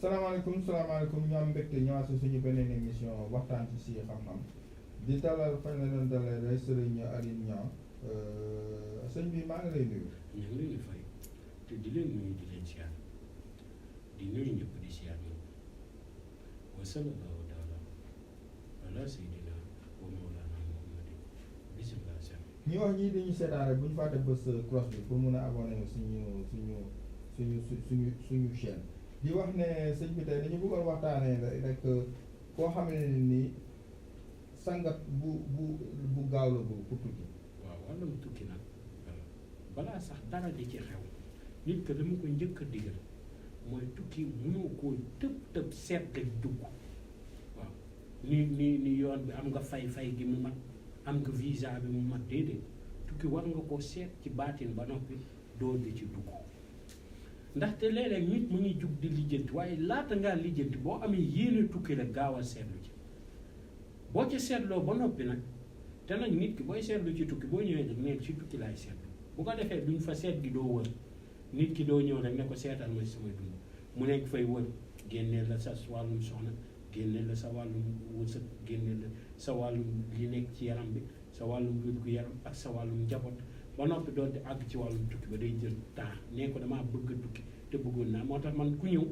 salaamaaleykum ñu am mbégte ñëwaat si suñu beneen émission waxtaan ci si xam-xam di dalal fañ la doon dalal rek Serigne Alioune Niang sëñ bi maa ngi lay nuyu. ñu ngi leen di fay te di leen nuyu di leen siyaar di nuyu ñëpp di siyaar ñëpp wa sallallahu taala ala sayyidina wa mawlana Muhammadin bismillah seen ñi wax ñii dañu seetaan rek bu ñu fàtte bës cloche bi pour mun a abonné suñu chaîne di wax ne sëñ bi tey dañu bëggoon waxtaanee rek koo xam ne ni sangat bu gaaw la pour tukki. waaw wàllum tukki nag balaa sax dara di ci xew nit que dama ko njëkk a digal mooy tukki mënoo koo tëb seet rek dugg waaw ni yoon bi am nga fay gi mu mat am nga visa bi mu mat déedéet tukki war nga koo seet ci baatin ba noppi door di ci dugg ndaxte léeg-léeg nit mu ngi jug di lijjanti waaye laata ngaa lijjanti boo amee yéene tukki rek gaawal seetlu ci boo ci seetloo ba noppi nag te nag nit ki booy seetlu ci tukki boo ñëwee rek neen ci tukki laay seetlu bu ko defee duñ fa seet gi doo wër nit ki doo ñëw rek ne ko seetal ma samay dund mu nekk fay wër génneel la sa wàllum soxna génneel la sa wàllum wërsëg génneel la sa wàllum li nekk ci yaram bi sa wàllum wér-gu-yaram ak sa wàllum njaboot ba noppi doon di àgg ci wàllum tukki ba day jël temps nee ko damaa bëgg a tukki te bëggoon naa moo tax man ku ñëw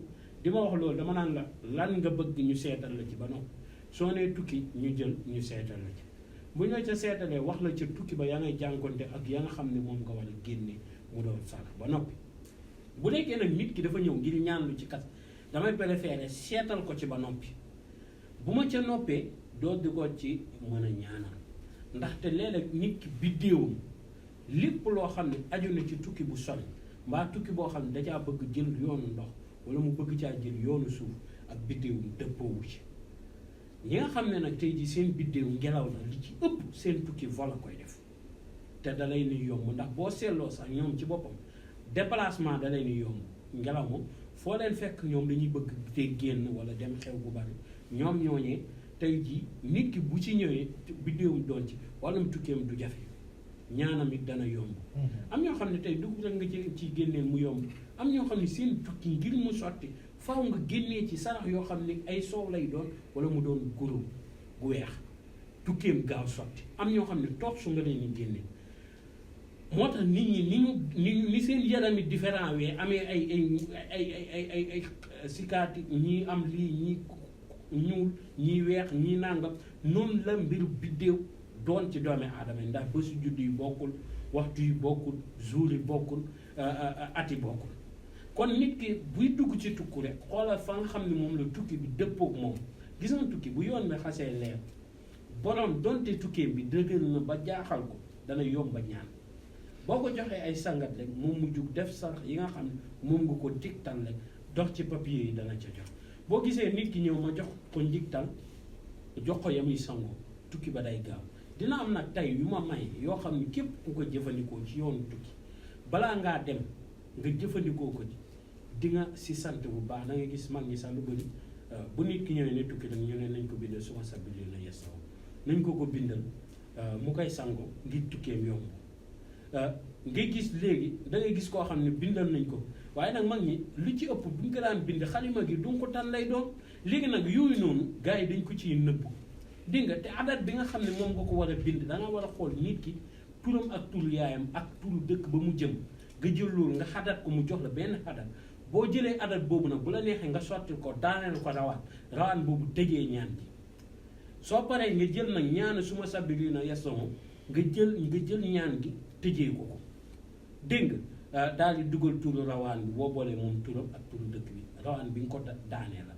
di ma wax loolu dama naan la lan nga bëgg ñu seetal la ci ba noppi soo nee tukki ñu jël ñu seetal la ci bu ñu ca seetalee wax la ca tukki ba yaa ngay jànkonte ak ya nga xam ne moom nga war a génne mu doon sarax ba noppi bu nekkee nag nit ki dafa ñëw ngir ñaan lu ci kas damay préféré seetal ko ci ba noppi bu ma ca noppee doo di ko ci mën a ñaanal ndaxte léeg-léeg nit ki biddéewam lépp loo xam ne aju na ci tukki bu sori mbaa tukki boo xam ne dajaa bëgg jël yoonu ndox wala mu bëgg caa jël yoonu suuf ak biddéewum dëppoowu ci ñi nga xam ne nag tey ji seen biddéew ngelaw la li ci ëpp seen tukki vol a koy def te da lay ni yomb ndax boo seetloo sax ñoom ci boppam déplacement da lay ni yomb ngelaw moom foo leen fekk ñoom dañuy bëgg te génn wala dem xew bu bari ñoom ñooñee tey ji nit ki bu ci ñëwee biddéewum doon ci wàllum tukkeem du jafe ñaanam it dana yomb am ñoo xam ne tey dugg rek nga ci génneel mu yomb am ñoo xam ne seen tukki ngir mu sotti faaw nga génnee ci sarax yoo xam ne ay soow lay doon wala mu doon guro gu weex tukkeem gaaw sotti am ñoo xam ne toog su nga leen ni génne moo tax nit ñi ni seen yaram yi différent wee amee ay sikaati ñii am lii ñii ñuul ñii weex ñii nàngam noonu la mbiru biddéew doon ci doomi aadama yi ndax bésu juddu yu bokkul waxtu yu bokkul jour yi bokkul at yi bokkul kon nit ki buy dugg ci tukku rek xoolal fa nga xam ne moom la tukki bi dëppook moom gis nga tukki bu yoon bi xasee leer borom donte tukkeem bi dëgër na ba jaaxal ko dana yomb ba ñaan boo ko joxee ay sangat rek moom mu jug def sarax yi nga xam ne moom nga ko digtal rek dox ci papier yi dana ca jox boo gisee nit ki ñëw ma jox ko njigtal jox ko yamuy sangoo tukki ba day gaaw dina am nag tey yu ma may yoo xam ne képp ku ko jëfandikoo ci yoonu tukki balaa ngaa dem nga jëfandikoo ko di nga si sant bu baax da nga gis mag ñi sax lu bëri bu nit ki ñëwee ne tukki nag ñu ne nañ ko bindal suma sabili la yesaw nañ ko bindal mu koy sango ngir tukkeem yomb ngay gis léegi da ngay gis koo xam ne bindal nañ ko waaye nag mag ñi lu ci ëpp buñ ko daan bind xalima gi du ko tan lay doon léegi nag yooyu noonu gars yi dañ ko ciy nëbb dégg nga te adat bi nga xam ne moom nga ko war a bind da nga war a xool nit ki turam ak turu yaayam ak turu dëkk ba mu jëm nga jël loolu nga xadat ko mu jox la benn adat boo jëlee adat boobu nag bu la neexee nga sotti ko daaneel ko rawaan boobu tëjee ñaan gi soo paree nga jël nag ñaan suma sabili na yesomo nga jël ñaan gi tëjee ko dégg nga daal di dugal turu rawaan bi boo boolee moom turam ak turu dëkk bi rawaan bi nga ko daanee la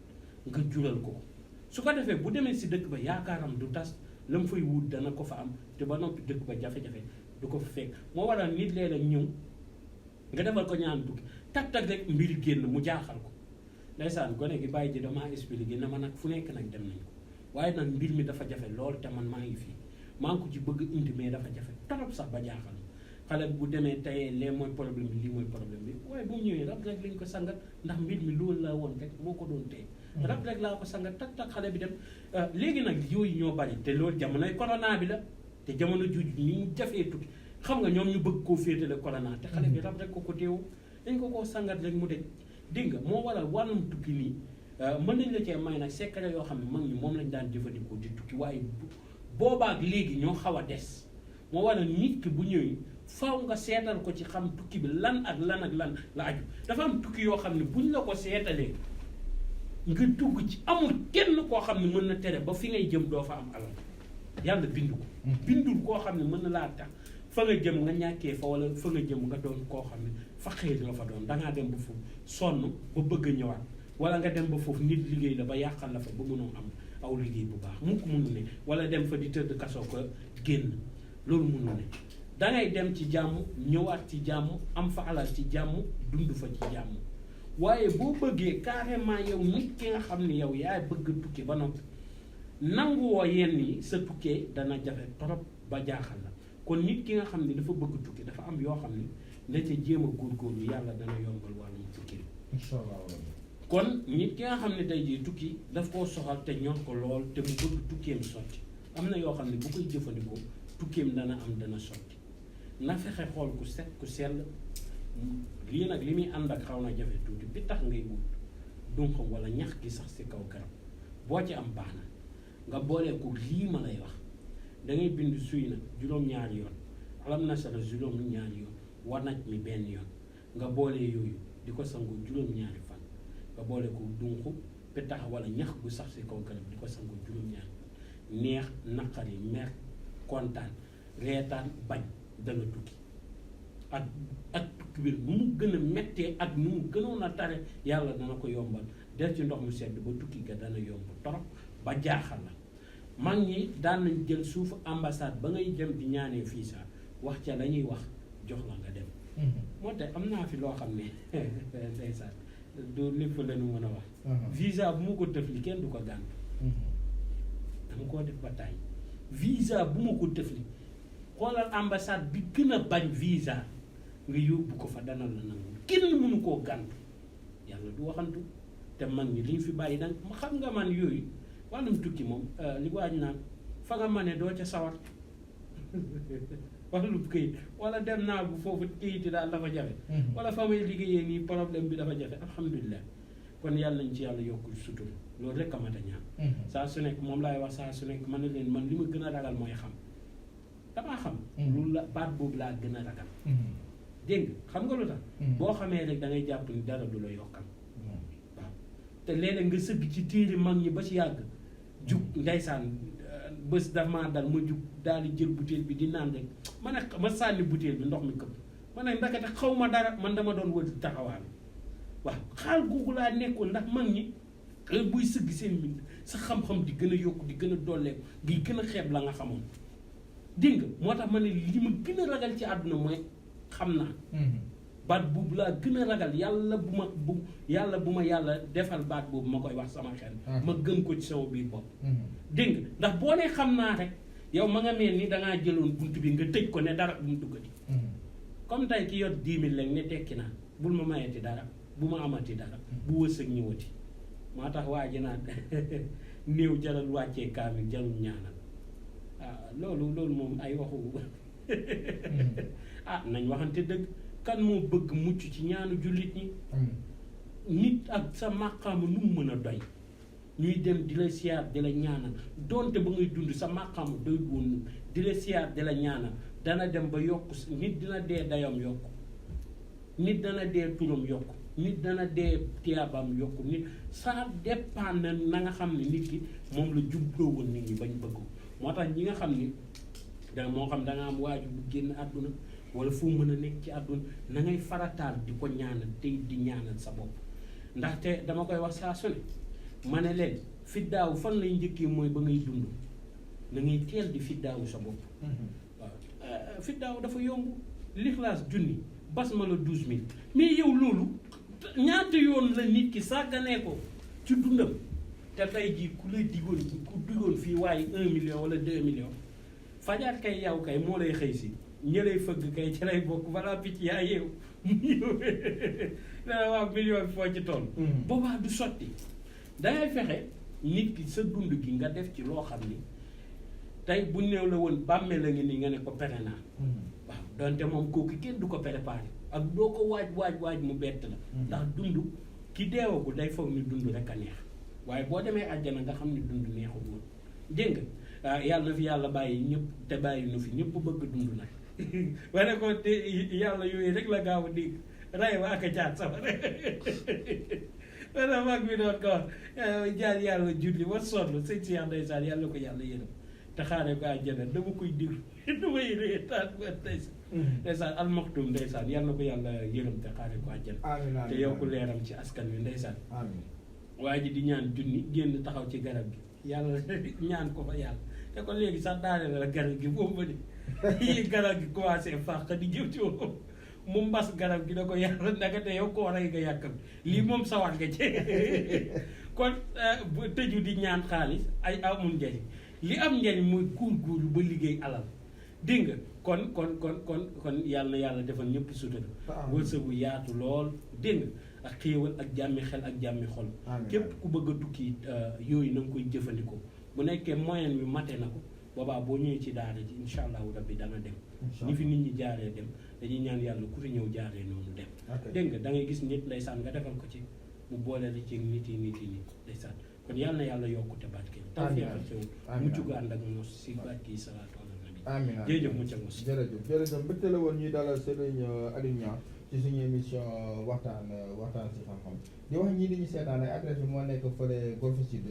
nga jural ko su ko defee bu demee si dëkk ba yaakaaram du tas la mu fay wut dana ko fa am te ba noppi dëkk ba jafe-jafe du ko fa fekk moo waral nit léeg-léeg ñëw nga defal ko ñaan tukki tag rek mbir génn mu jaaxal ko ndeysaan gone gi bàyyi ji damaa expliqué na ma nag fu nekk nag dem nañ ko waaye nag mbir mi dafa jafe lool te man maa ngi fii maa ngi ko ci bëgg indi mais dafa jafe torop sax ba jaaxal xale bu demee tey lee mooy problème bi lii mooy problème bi waaye bu mu ñëwee rab rek lañ ko sangat ndax mbir mi loolu la woon rek moo ko doon téye rab rek laa ko sangat tak xale bi dem léegi nag yooyu ñoo bari te loolu jamonoy corona bi la te jamono juuj ni mu jafee tukki xam nga ñoom ñu bëgg koo féetale corona te xale bi rab rek ko teewu dañ ko koo sangat rek mu dej dégg nga moo waral wàllum tukki nii mën nañ la cee may nag secret yoo xam ne mag ñi moom lañ daan jëfandikoo di tukki waaye boobaak léegi ñoo xaw a des moo waral nit ki bu ñëwee faaw nga seetal ko ci xam tukki bi lan ak lan ak lan la aju dafa am tukki yoo xam ne buñ la ko seetalee nga dugg ci amul kenn koo xam ne mën na tere ba fi ngay jëm doo fa am alal yàlla bindu ko bindul koo xam ne mën na laa tax fa nga jëm nga ñàkkee fa wala fa nga jëm nga doon koo xam ne fa xëy la fa doon dangaa dem ba foofu sonn ba bëgg a ñëwaat wala nga dem ba foofu nit liggéey la ba yàqal la fa ba mënoo am aw liggéey bu baax mukk mënu ne wala dem fa di tëdd kaso ko génn loolu mënu ne dangay dem ci jàmm ñëwaat ci jàmm am fa alal ci jàmm dund fa ci jàmm waaye boo bëggee carrément yow nit ki nga xam ne yow yaay bëgg tukki ba noppi nanguwoo yenn yi sa tukkee dana jafe trop ba jaaxal la kon nit ki nga xam ne dafa bëgg tukki dafa am yoo xam ne na ca jéem a góorgóorlu yàlla dana yombal wàllum tukki bi incha allah. kon nit ki nga xam ne tey jii tukki daf koo soxal te ñor ko lool te mu bëgg tukkeem sotti am na yoo xam ne bu koy jëfandikoo tukkeem dana am dana sotti na fexe xool ku set ku sell lii nag li muy ànd ak xaw na jafe tuuti bi tax ngay wut dunqam wala ñax gi sax si kaw garab boo ci am baax na nga boolee ko lii ma lay wax da ngay bind suy na juróom-ñaari yoon alam nasara juróom-ñaari yoon wanaj mi benn yoon nga boolee yooyu di ko sangu juróom-ñaari fan nga boole ko dunq petax wala ñax gu sax si kaw garab di ko sangu juróom-ñaari fan neex naqari mer kontaan reetaan bañ dana tukki ak tukki bi nu mu gën a mettee ak nu mu gënoon a tare yàlla dana ko yombal def ci ndox mu sedd ba tukki ga dana yomb torop ba jaaxal la mag ñi daan nañ jël suufu ambassade ba ngay dem di ñaanee visa wax ca la ñuy wax jox la nga dem moo tax am naa fi loo xam ne ndeysaan du lépp la ñu mën a wax visa bu ma ko tëfli kenn du ko gànt dama koo def ba tàyyi visa bu ma ko tëfli xoolal ambassade bi gën a bañ visa nga yóbbu ko fa dana la nangu kenn mënu koo gàntu yàlla du waxantu te mag ñi li ñu fi bàyyi danga ma xam nga man yooyu wàllum tukki moom li waaj naan fa nga ma ne doo ca sawar wàllum këyit wala dem naa bu foofu këyit daal dafa jafe wala fa may liggéeyee nii problème bi dafa jafe alhamdulilah kon yàlla nañ ci yàlla yokkul sutur loolu rek a mat a ñaan saa su nekk moom laay wax saa su nekk man ne leen man li ma gën a ragal mooy xam damaa xam loolu la baat boobu laa gën a ragal dégg nga xam nga lu tax boo xamee rek da ngay jàpp ni dara du la yokkal waaw te léeg-léeg nga sëgg ci téere mag ñi ba ci yàgg jug ndeysaan bés dama dal ma jug daal di jël butéel bi di naan rek ma sànni butéel bi ndox mi këpp ma ne ndakate xaw ma dara man dama doon wër taxawaal waaw xaal googu laa nekkoon ndax mag ñi buy sëgg seen mbind sa xam-xam di gën a yokku di gën a dolleeku di gën a xeeb la nga xamoon dégg nga moo tax ma ne li ma gën a ragal ci àdduna mooy xam naa baat boobu laa gën a ragal yàlla bu ma yàlla defal baat boobu ma koy wax sama xel ma gën ko ci sama biir bopp dégg nga ndax boo nee xam naa rek yow ma nga mel ni dangaa jëloon bunt bi nga tëj ko ne dara bu mu duggati comme tey ki yor 10 000 léegi ne tekki naa bul ma mayeti dara bu ma amati dara bu wërsëg ñëwati moo tax waa ji naan néew jaral wàccee kaamil jarul ñaanal loolu moom ay waxu nañ waxante dëgg kan moo bëgg mucc ci ñaanu jullit ñi nit ak sa màqaama nu mu mën a doy ñuy dem di la siyaar di la ñaanal donte ba ngay dund sa màqaama doy woon di la siyaar di la ñaanal dana dem ba yokk nit dina dee dayam yokku nit dana dee turam yokku nit dana dee tiyaabam yokku nit ça dépend na nga xam ne nit ki moom la jubloo woon nit ñi bañ bëgg moo tax ñi nga xam ni da moo xam da nga am waaju bu génn àdduna wala foo mën a nekk ci àdduna na ngay farataal di ko ñaanal tey di ñaanal sa bopp ndaxte dama koy wax saa su ne ma ne leen fiddaawu fan lay njëkkee mooy ba ngay dund na ngay teel di fiddaawu sa bopp waaw fiddaawu dafa yomb lixlaas junni basmala 12000 mais yow loolu ñaata yoon la nit ki sàgganee ko ci dundam te tey jii ku lay digoon fii waaye 1 million wala 2 millions fajaat kay yow kay moo lay xëy si ñëlay fëgg kay ci lay bokk balaa picc yaa yeew mu ñëw dana waaw million bi foo ci toll boobaa du sotti dangay fexe nit ki sa dund gi nga def ci loo xam ni tey bu néew la woon bàmmee la ngi nii nga ne ko pere naa waaw donte moom kooku kenn du ko préparé ak doo ko waaj mu bett la ndax dund ki deewagul day foog ni dund rek a neex waaye boo demee àjjana nga xam ni dund neexul woon dégg nga yàlla na fi yàlla bàyyi ñëpp te bàyyi nu fi ñëpp bëgg dund nag wane ko te yàlla yooyu rek la gaaw a dégg ray wa ak a jaat sama wala mag bi doon ko wax jaar yàlla julli wa sonn sëñ si ndeysaan yàlla ko yàlla yërëm te xaaree ko àjjana dama koy déglu damay reetaan ba ndeysaan almaxtum ndeysaan yàlla ko yàlla yërëm te xaaree ko àjjana te yokku leeram ci askan wi ndeysaan waa ji di ñaan junni génn taxaw ci garab gi yàlla ñaan ko fa yàlla te ko léegi sax daane la garab gi boobu ba ni garab gi commencé fàq di jëm ci moom mu mbas garab gi da ko yàlla ndagate yow koo rey nga yàkkam lii moom sawar nga ci kon tëju di ñaan xaalis ay amul njariñ li am njariñ mooy góorgóorlu ba liggéey alal dégg nga kon yàlla na yàlla defal ñëpp sutura wërsëgu yaatu lool dégg nga ak xéewal ak jàmmi xel ak jàmmi xol képp ku bëgg a tukki yooyu na nga koy jëfandikoo bu nekkee moyen bi mate na ko boobaa boo ñëwee ci daara ji incha allahu rabbi dana dem ñi fi nit ñi jaaree dem dañuy ñaan yàlla ku fi ñëw jaaree noonu dem dégg nga da ngay gis nit ndeysaan nga defal ko ci mu boole la ci nit yi ndeysaan kon yàlla na yàlla yokkute barke tawfiixal xew mucc gu ànd ak mos si barke salaatu ala nabi amiin jërëjëf mucc ak mos jërëjëf mbégte la woon ñuy dalal Serigne Aliou Niang ci suñu émission waxtaan si xam-xam di wax ñii di ñu seetaan adresse bi moo nekk fële Golf Sud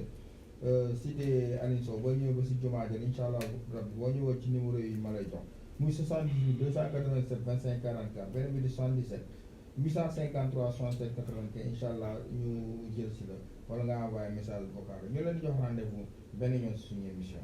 cité Aline Sow boo ñëwee ba si jumaa ja incha allah rabbi boo ñëwoo ci numéro yi ma lay jox muy 78 287 25 44 beneen bi di 77 853 67 95 incha allah ñu jël si la wala nga envoyé message vocal ñu leen di jox rendez-vous benn yoon si suñu émission.